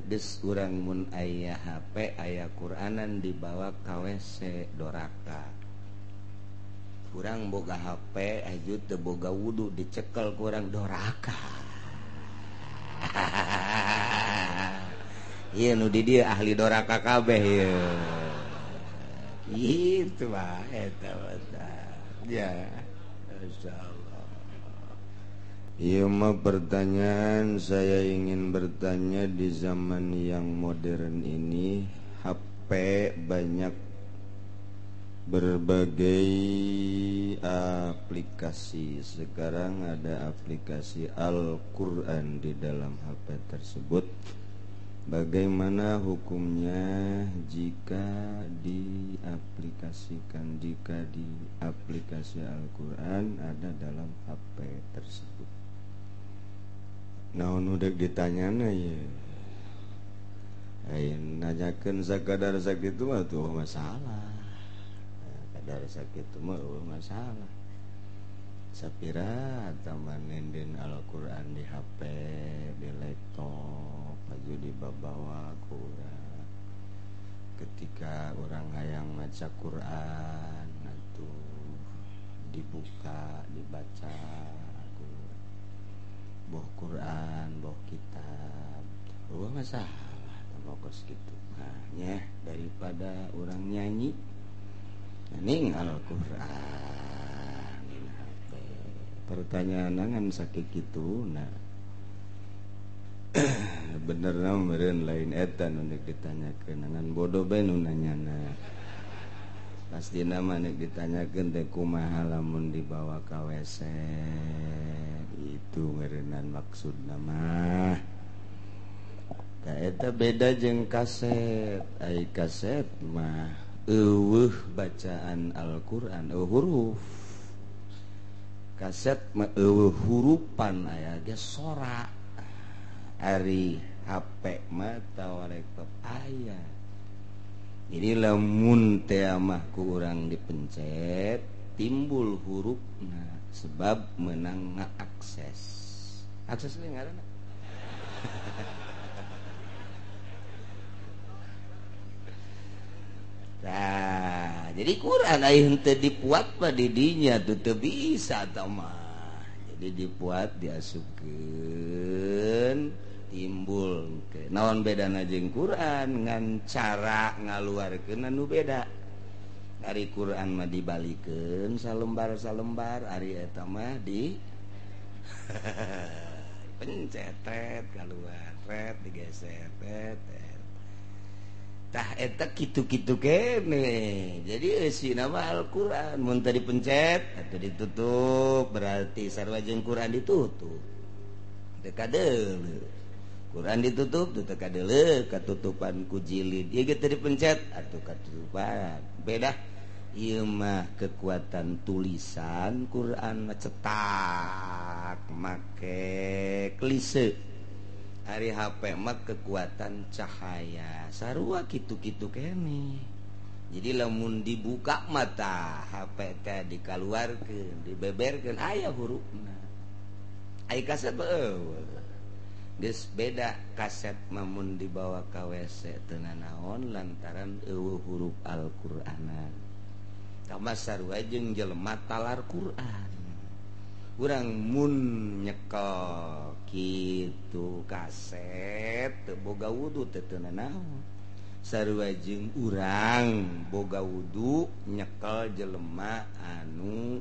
Geus urang mun aya HP aya Quranan dibawa ka WC doraka. Kurang boga HP aju teu boga wudu dicekel kurang doraka. Ieu nu di dieu ahli doraka kabeh ieu. Kitu bae eta mah. Ya, insyaallah. Ieu mah pertanyaan, saya ingin bertanya di zaman yang modern ini HP banyak berbagai aplikasi. Sekarang ada aplikasi Al-Quran di dalam HP tersebut. Bagaimana hukumnya jika diaplikasikan, jika di aplikasi Al-Quran ada dalam HP tersebut? Naon udah ditanyana ya? Ayo nanyakeun sakadar sakitu mah tuh masalah. Kadar sakitu mah masalah. Sapira taman nenden Al-Quran di HP, di laptop, aju dibawa ku urang. Ketika orang hayang maca Quran atuh dibuka, dibaca boh Quran, boh kitab. Eueuh masalah tah kos kitu mah nya, daripada orang nyanyi ning Al-Quran dina HP. Pertanyaan ngan sakit kitu nah. Bener na meureun lain eta nu deuk ditanyakeun, ngan bodoh bae nu nanyana. Pastina mah nek ditanyakeun teh kumaha lamun dibawa ka WC. Itu meureunnan maksudna mah. Da eta beda jeung kaset. Ai kaset mah eueuh bacaan Al-Qur'an, eueuh huruf. Kaset mah eueuh hurupan aya ge sora. Ari HP mah atawa laptop aya. Jadi lamun teh mah ku urang dipencet timbul hurufna sebab menang ngaakses. Akses we ngaranna. Nah, jadi Quran aya henteu dipuat mah di dinya tuh teu bisa tah mah. Jadi dipuat diasupkeun timbul ke naon bedana jeung Quran ngan cara ngaluarkeun anu beda. Ari Quran mah dibalikeun salembar-salembar, ari eta mah di pencetet kaluar, ret digeser tet. Tah eta kitu-kitu kene. Jadi eusina mah Al-Quran mun teu dipencet atau ditutup berarti sarua jeung Quran ditutup. Teu kadeuleu. Quran ditutup tuh teu kadeuleu katutupan ku jilid. Ieu ge teu dipencet atuh katutupan. Beda ieu mah kekuatan tulisan Quran mah cetak make klise. Ari HP mah kekuatan cahaya. Sarua kitu-kitu kene. Jadi lamun dibuka mata HP teh dikaluarkeun, dibeberkeun aya hurufna. Ai kaset eueuh. Geus beda kaset mah mun dibawa ka WC teu nanaon lantaran eueuh huruf Al-Qur'anan. Tah sarua jeung jelema talar Qur'an. Urang mun nyekel kitu kaset teu boga wudu teu teu nanaon. Sarua jeung urang boga wudu nyekel jelema anu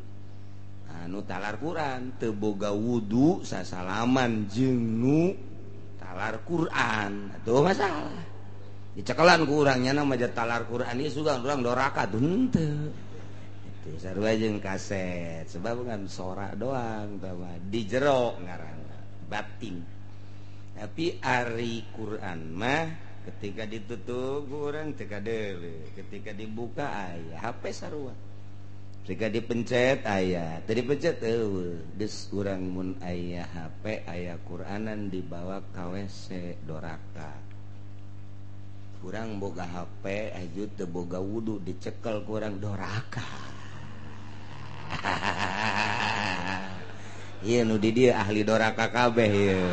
anu talar Quran teu boga wudu sasalaman jeung nu talar Quran atuh masalah. Dicekelan ku urang nya mah talar Quran ieu sugan urang doraka henteu. Itu sarua jeung kaset sebab ngan sora doang tah mah di jero ngaranna batin. Tapi ari Quran mah ketika ditutup urang teu kadeuleu, ketika dibuka aya HP sarua. Ketika dipencet aya, teu dipencet eueuh. Geus urang mun aya HP aya Quranan dibawa ka WC doraka. Kurang boga HP aju teu boga wudu dicekel kurang doraka. Ieu nu di dieu ahli doraka kabeh ieu.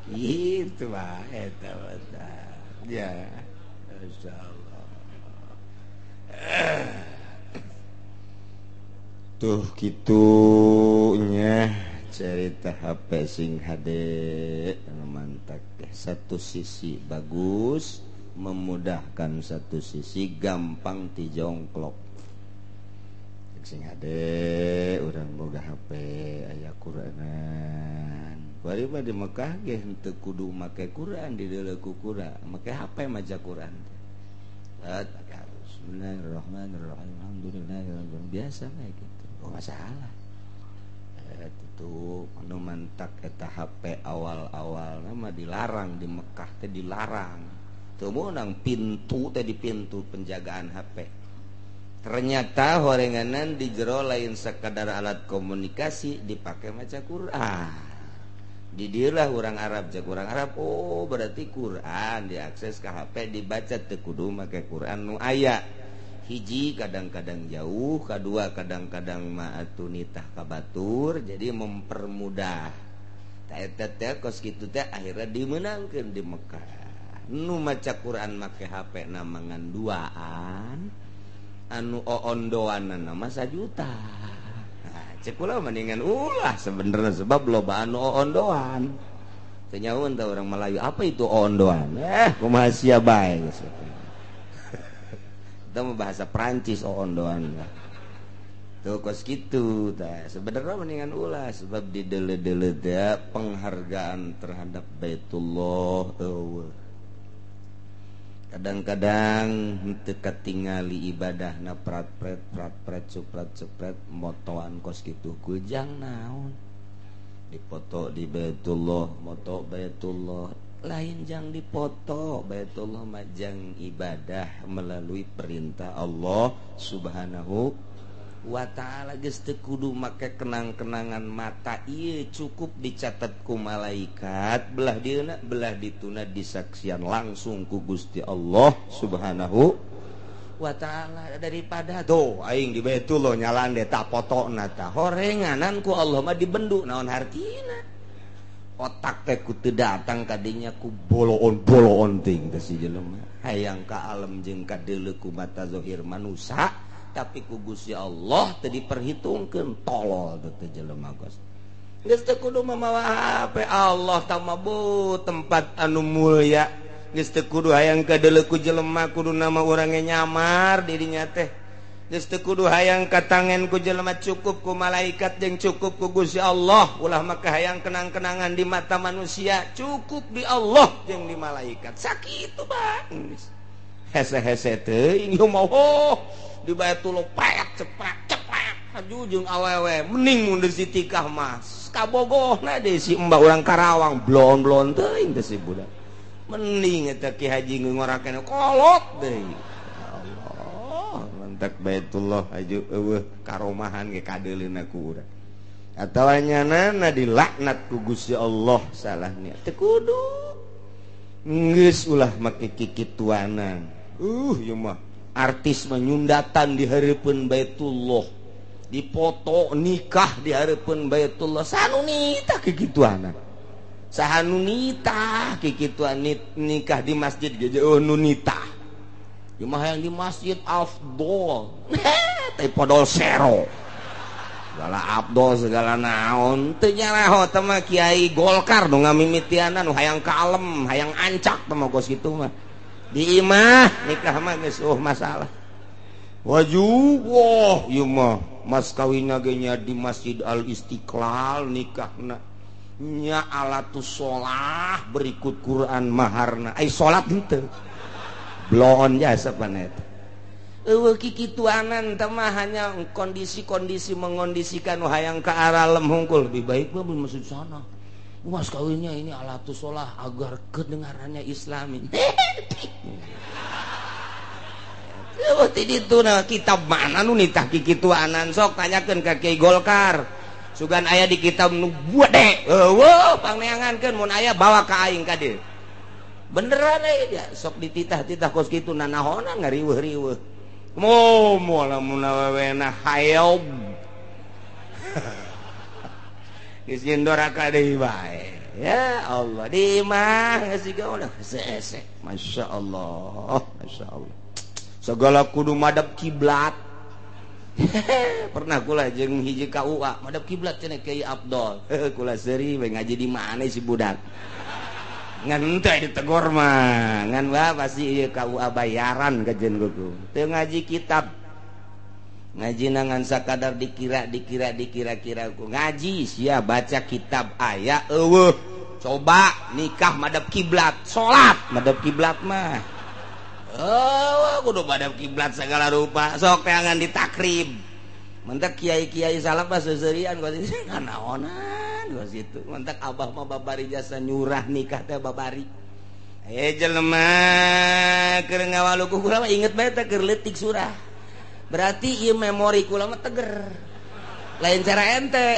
Itu mah eta ya insyaallah. Tuh kitunya cerita HP sing hade mantak satu sisi bagus memudahkan, satu sisi gampang dijongklok. Sing hade urang boga HP aya Quranan. Bari mah di Mekah ge henteu kudu make Quran, dideuleu ku Quran, make HP maca Quran. Pakai harus Bismillahirrahmanirrahim, alhamdulillahirabbil biasa kayak gitu. Oh masalah. Itu anu mantak eta HP awal-awal nama dilarang di Mekah teh dilarang. Teu meunang pintu teh di pintu penjagaan HP. Ternyata horenganan di jero lain sekadar alat komunikasi dipakai maca Quran. Didieulah urang Arab cek urang Arab, oh berarti Quran diakses ke HP dibaca teu kudu make Quran nu aya. Hiji kadang-kadang jauh, kedua kadang-kadang mah atuh nitah ka batur, jadi mempermudah. Ta eta teh kos kitu teh akhirna dimeunangkeun di Mekah. Nu maca Quran make HP na mangan duaan, anu oondoanana mah sajuta. Nah, cek kula mendingan ulah sebenarnya sebab loba anu oondoan. Teu nyaun teh urang Melayu apa itu oondoan? Kumaha sia bae geus. Itu bahasa Prancis oondoan. Tuh kos kitu tah. Sebenarnya mendingan ulah sebab di deule-deule teh penghargaan terhadap Baitullah eueuh. Kadang-kadang henteu katingali ibadahna prat-pret prat-pret suprat-supret motoan kos kitu kujang naon. Dipoto di Baitullah, moto Baitullah. Lain jang dipoto Baitullah mah jang ibadah melalui perintah Allah Subhanahu wa ta'ala. Geus teu kudu make kenang-kenangan mata ieu, cukup dicatat ku malaikat belah dieuna belah dituna disaksian langsung ku Gusti Allah Subhanahu wa ta'ala. Daripada tuh aing di Baitullah nyalan de tak potona tah horenganan ku Allah mah dibendu naon hartina. Otak teh ku teu datang kadinya ku boloon-boloon ting teh si jelema hayang ka alam jeung kadeuleu ku mata zahir manusa, tapi ku Gusti Allah teu diperhitungkeun. Tolol teh jelema kos geus teu kudu mamawa HP Allah tah mah tempat anu mulia, geus teu kudu hayang kadeuleu ku jelema kudu nama urang ge nyamar dirinya teh. Geus teu kudu hayang katangen ku jelema, cukup ku malaikat jeung cukup ku Gusti Allah. Ulah maka hayang kenang-kenangan di mata manusia, cukup di Allah jeung di malaikat. Sakitu bang. Hese-hese teuing ieu mah di Baitullah paek ceprek ceprek haju jeung awewe mending mun si tikah mah kabogohna deui si embah urang Karawang blon-blon teuing teh si budak. Mending eta Ki Haji ngorakeun kolot deui. Tak Baitullah aju eueuh karomahan ge kadeuleuna ku urang atawa nyanana dilaknat ku Gusti Allah salah niat teu kudu geus ulah make kikituanan. Ieu mah artis menyundatan di hareupeun Baitullah, dipoto nikah di hareupeun Baitullah, sanu nitah kikituanan, saha nu nitah kikituan nikah di masjid ge jeuh nu nitah. Imah yang di masjid afdol, teh podol sero, segala afdol segala naon, teu nyaraho teh mah kiai Golkar nu ngamimitianan nu hayang kalem, hayang ancak teh mah kos kitu mah. Di imah nikah mah geus masalah. Waju wah ieu mah mas kawinna ge nya di Masjid Al Istiqlal nikahna nya alatus sholah berikut Quran maharna, ai salat henteu. Blon jasa panet. Eueuh kikituanan teh mah hanya kondisi-kondisi mengondisikan hayang ka arah lem hungkul. Lebih baik mah masuk sana. Mas kawinnya ini alatus sholah agar kedengarannya islami. Eueuh ti ditu na kitab mana nu nitah kikituanan sok tanyakeun ka Kiai Golkar. Sugan aya di kitab nu gede. Eueuh pangneangankeun mun aya bawa ka aing ka dieu. Beneran ya sok dititah-titah kos kitu nanahonan ngariweuh-riweuh. Moal lamun awewena hayob. Geus nyendoraka deui bae. Ya Allah di imah geus siga ulah hese. Masya Allah, Masya Allah. Segala kudu madep kiblat. Pernah kula jeung hiji KUA madep kiblat cenah Kiai Abdol. Kula seuri we ngaji di mana si budak. Ngan teh ditegor mah, ngan wah pasti ieu KUA bayaran kajen kuku. Teu ngaji kitab. Ngaji nangan sakadar dikira dikira dikira-kira ku ngaji sia baca kitab aya eueuh. Coba nikah madep kiblat, salat madep kiblat mah. Oh, kudu madep kiblat segala rupa. Sok teangan ditakrib. Mentek kiai-kiai salaf mah seuseurian kos itu kanaonan kos itu. Mentek abah mah babari jasa nyurah nikah teh babari. Jelema keur ngawaluku kula mah inget bae teh keur leutik surah. Berarti ieu memori kula mah teger. Lain cara ente.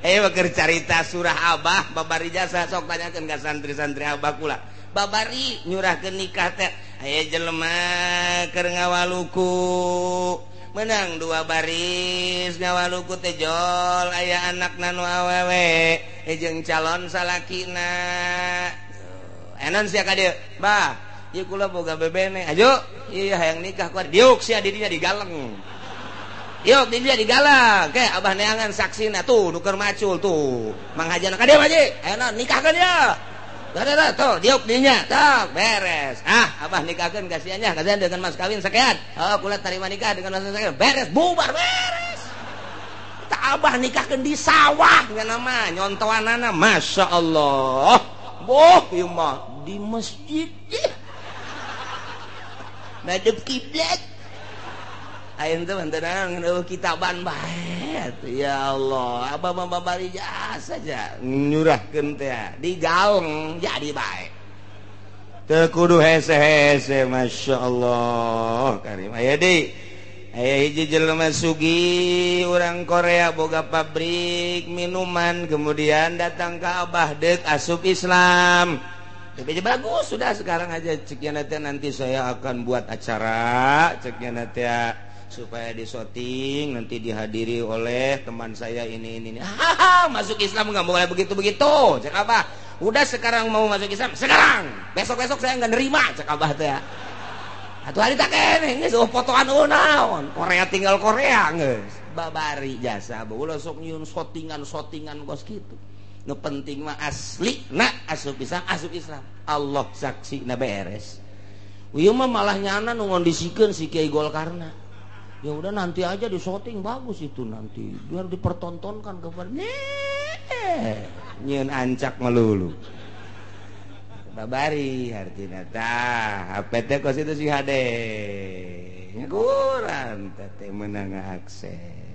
Keur carita surah abah babari jasa sok tanyakeun ka santri-santri abah kula. Babari nyurahkeun nikah teh aya jelema keur ngawaluku menang dua baris ngawaluku teh jol aya anakna nu awewe jeung calon salakina. Enon sia ka dieu, Bah. Ieu kula boga bebene. Ayo, ieu hayang nikah ku diuk sia di dinya digaleng. Yuk di dinya digaleng. Ke abah neangan saksina tuh nu keur macul tuh. Manghajana ka dieu Haji. Ayeuna nikahkeun ya. Dah tuh diuk dinya. Tuh beres. Ah, abah nikahkeun ka sia nya, kasihan dengan mas kawin sekian. Oh, kula tarima nikah dengan mas sekian. Beres, bubar beres. Tah abah nikahkeun di sawah nya mah nyontoanana Masya Allah. Boh ieu mah di masjid. Madep kiblat. Ayeuna teh mantenan ngan kitaban bae. Ya Allah, abah mah babari jasa saja nyurahkeun teh digaung jadi bae. Teu kudu hese-hese Masya Allah. Karim aya deui. Aya hiji jelema sugih urang Korea boga pabrik minuman kemudian datang ka abah deuk asup Islam. Tapi bagus sudah sekarang aja ceknya nanti saya akan buat acara ceknya nanti supaya disoting nanti dihadiri oleh teman saya ini. Haha, masuk Islam nggak boleh begitu begitu cek abah. Udah sekarang mau masuk Islam sekarang, besok besok saya nggak nerima cek abah teh. Atuh hari tak kene geus fotoan naon Korea tinggal Korea geus babari jasa ulah sok nyieun sotingan kos kitu. Nu penting mah asli na asup Islam, asup Islam. Allah saksi na beres. Ieu mah malah nyana nu ngondisikeun si Kiai Golkarna. Ya udah nanti aja di syuting bagus itu nanti biar dipertontonkan kepada nyieun ancak melulu. Babari artina tah HP teh kos itu si hade. Kurang teh meunang akses.